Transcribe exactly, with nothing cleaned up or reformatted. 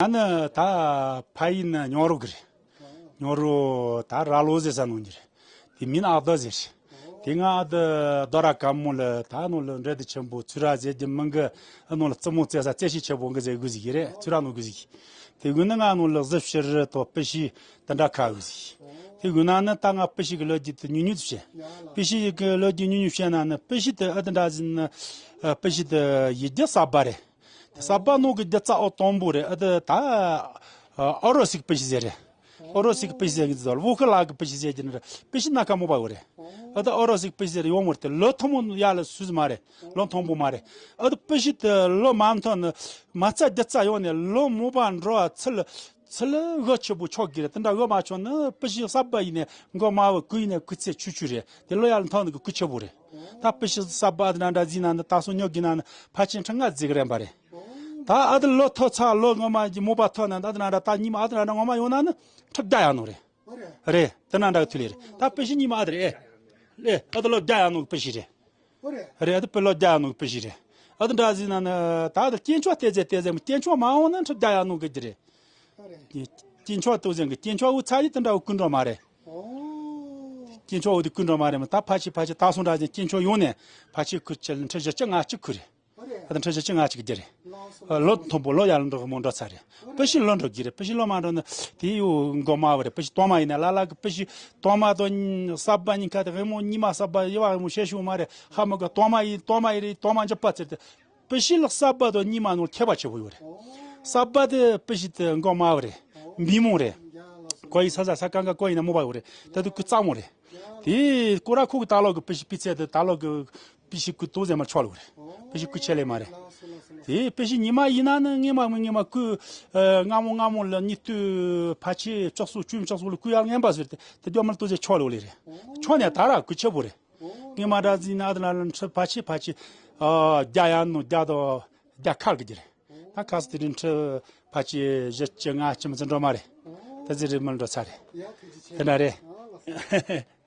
ང་ནི་ད་ཕ་ཡུལ་ནི་ཉོ་རོ་གི་རེད། ཉོ་རོ་ད་ར་ལོ་ཟེར་ས་ནང་གི་རེད། དེ་མིན་ཨ་དོ་ཟེར། དེ་ང་ཨ་དོ་རྡོ་ར་དཀར་མོ་ལ་ད་ནང་ལ་འབྲེལ་འདྲིས་ཆེན་པོ་ཚུ་ར་ཟེར་གྱི་མིང་གི་ཨ་ནང་ལ་རྩེད་མོ་རྩེ་ས་རྩེད་ཤེས་ཆེན་པོ་འགའ་ཟེར་དགོས་ཟིག་གི་རེད། ཚུ་ར་ནང་དགོས་ཟིག་གི། དེ་དགོས་ན་ང་ནང་ལ་གཟི་བྱུ་རུ་དང་སྤུ་ཤི་དེ་འདྲ་ཁ་དགོས་ཟིག་གི། དེ་དགོས་ན་ནི་ད་ང་སྤུ་ཤི་གི་ལོ་རྒྱུས་དེ་ཉུང་ཉུང་དུ་བཤད། སྤུ་ཤི་གི་ལོ་རྒྱུས་ཉུང་ཉུང་བཤད་ན་ནི་སྤུ་ཤི་དེ་ཨ་དེ་འདྲ་ཟིག་ནི་ཨ་སྤུ་ཤི་དེ་ཡི་རྒྱུ་གསར་པ་རེད། གསར་པ་ནང་གི་རྒྱུ་རྩ་འོ་དང་པོ་རེད། ཨ་དེ་ད་ཨ་ཨོ་རོ་སི་གི་སྤུ་ཤི་ཟེར་རེད། ཨོ་རོ་སི་གི་སྤུ་ཤི་ཟེར་གི་ཟེར་བོད་ཁ་ལ་གི་སྤུ་ཤི་ཟེར་གི་ནི་རེད། སྤུ་ཤི་སྣ་ཁ་མོ་པ་ཡོད་རེད། ཨ་དེ་ཨོ་རོ་སི་གི་སྤུ་ཤི་ཟེར་ཡོད་མོ་རེད། དེ་ལོ་ཐུང་མོ་ཡ་ལ་སུས་མ་རེད། ལོ་མཐོན་པོ་མ་རེད། ཨ་དེ་སྤུ་ཤི་དེ་ལོ་མ་མཐོ་ནི་མ་རྩ་རྒྱུ་རྩ་ཡོང་ནས་ལོ་མོ་པ་འགྲོ་བ་ཚུལ་ཚུལ་འོ་ཆེ་པོ་ཆོག་གི་རེད། དེ་འདྲ་འོ་མ་ཆོག་ནི་སྤུ་ཤི་གསར་པ་ཡིན་ནས་མགོ་མ་བུ་ཀུ་ཡིན་ནས་ཀུ་ཚེ་ཆུ་ཆུ་རེད། དེ་ལོ་ཡ་ལ་མཐོ་ནི་གི་ཀུ་ཆེ་པོ་རེད། ད་སྤུ་ཤི་གསར་པ་དེ་འདྲ་འདྲ་ཟིན་ན་ནི་ད་སོ་ཉོ་གི་ན་ནི་ཕལ་ཆེར་ཁྲི་ལྔ་ཟིག་རན་པ་རེད། ད་ཨ་དེ་ལོ་ཐོ་ཚ་ལོ་ངོ་མ་གི་མོ་པ་ཐོ་ན་ད་དེ་འདྲ་འདྲ་ད་ཉི་མ་ཨ་དེ་འདྲ་འདྲ་ངོ་མ་ཡོང་ན་ནི་ཁྲི་བརྒྱ་ཡ་ནོ་རེད། རེད། དེ་འདྲ་འདྲ་གི་ཐུ་ལེ་རེད། ད་སྤུ་ཤི་ཉི་མ་ཨ་དེ་རེད། ཨེ། ཨ་དེ་ལོ་བརྒྱ་ཡ་ནོ་གི་སྤུ་ཤི་རེད། རེད། ཨ་དེ་སྤུ་ལོ་བརྒྱ་ཡ་ནོ་གི་སྤུ་ཤི་རེད། ཨ་དེ་འདྲ་ཟིན་ན་ནི་ད་དེ་སྐྱེས་མཆོག་བལྟས་ཟེར་བལྟས་ཟེར་སྐྱེས་མཆོག་མ་འོང་ན་ཁྲི་བརྒྱ་ཡ་ནོ་གི་རྒྱུ་རེད། སྐྱེས་མཆོག་ལྟོས་ཟེར་གི་སྐྱེས་མཆོག་འུ་ཚ་ཡི་དེ་འདྲ་འུ་ཀུན་འགྲོ་མ་རེད། སྐྱེས་མཆོག་འུ་དེ་ཀུན་འགྲོ་མ་རེད་མ། ད་ཕལ་ཆེར་ཕལ་ཆེར་ད་སོང་འདྲ་ཟིན་སྐྱེས་མཆོག་ཡོང་ནས་ཕལ་ཆེར་ཁུ་ཆེ་ལ་ཁྲི་བཞི་བཅུ་ང་གཅིག་ཁུ་རེད། ཨ་ད་ཁྲི་བཞི་བཅུ་ང་གཅིག་རྒྱུ་རེད། ལོ་མཐོན་པོ་ལོ་ཡ་ལ་འགྲོ་གི་མོ་འགྲོ་ཚར་རེད། སྤུ་ཤི་ལོ་འགྲོ་གི་རེད། སྤུ་ཤི་ལོ་མ་འགྲོ་ན་དེ་ཡོ་མགོ་མ་བུ་རེད། སྤུ་ཤི་དོ་མ་ཡིན་ན་ལ་ལ་གི་སྤུ་ཤི་དོ་མ་དོ་གསར་པ་ཉིན་ཁ་དེ་ཧེ་མོ་ཉི་མ་གསར་པ་ཡི་བ་ཧེ་མོ་ཤེས་ཤུ་མ་རེད། ཧ་མ་ག་དོ་མ་ཡིན་དོ་མ་ཡིན་རེད། དོ་མ་འཇབ་པ་ཚེ་དེ་སྤུ་ཤི་ལ་གསར་པ་དོ་ཉི་མ་ནོ་ཁྱད་པར་ཆེ་བོ་ཡོད་རེད། གསར་པ་དེ་སྤུ་ཤི་དེ་མགོ་མ་བུ་རེད། མི་མོ་རེད། ཀོ་ཡི་ས་ས་ས་གང་ག་ཀོ་ཡིན་ན་མོ་བ་ཡོད་རེད། དེ་དུ་ཀུ་རྩ་མོ་རེད། དེ་ཀོ་ར་ཁུག་ད་ལོ་གི་སྤུ་ཤི་སྤུས་ཚད་དེ་ད་ལོ་གི་སྤུ་ཤི་ཀུ་ཏོ་ཟེར་མ་ཆོག་ལོ་རེད། སྤུ་ཤི་ཀུ་ཆེ་ལེ་མ་རེད། དེ་སྤུ་ཤི་ཉི་མ་ཡིན་ན་ནི་ངེ་མ་མི་ངེ་མ་ཀུ་ཨ་སྔ་མོ་སྔ་མོ་ལ་ཉི་སྟོད་ཕལ་ཆེར་ལྕགས་སོ་བཅུ་ལྕགས་སོ་ལ་ཀུ་ཡ་ངན་པ་ཟེར་ཏེ་དེ་ལྗོ་མལ་ཏོ་ཟེར་ཆོག་ལོ་ལེ་རེད། ཆོག་ནས་ད་ར་ཀུ་ཆེ་པོ་རེད། ངེ་མ་འདྲ་ཟིན་ན་ཨ་ད་ན་ལ་ཁྲི་ཕལ་ཆེར་ཕལ་ཆེར་ཨ་བརྒྱ་ཡ་ནོ་བརྒྱ་དང་བརྒྱ་ཁར་གི་རྒྱུ་རེད། ད་ཁ་སི་དེ་རིང་ཁྲི་ཕལ་ཆེར་བཞི་བཅུ་ང་གཅིག་མ་ཚད་འགྲོ་མ་རེད། ད་ཟེར་རེད་མ་འགྲོ་ཚར་རེད། དེ་འདྲ་རེད།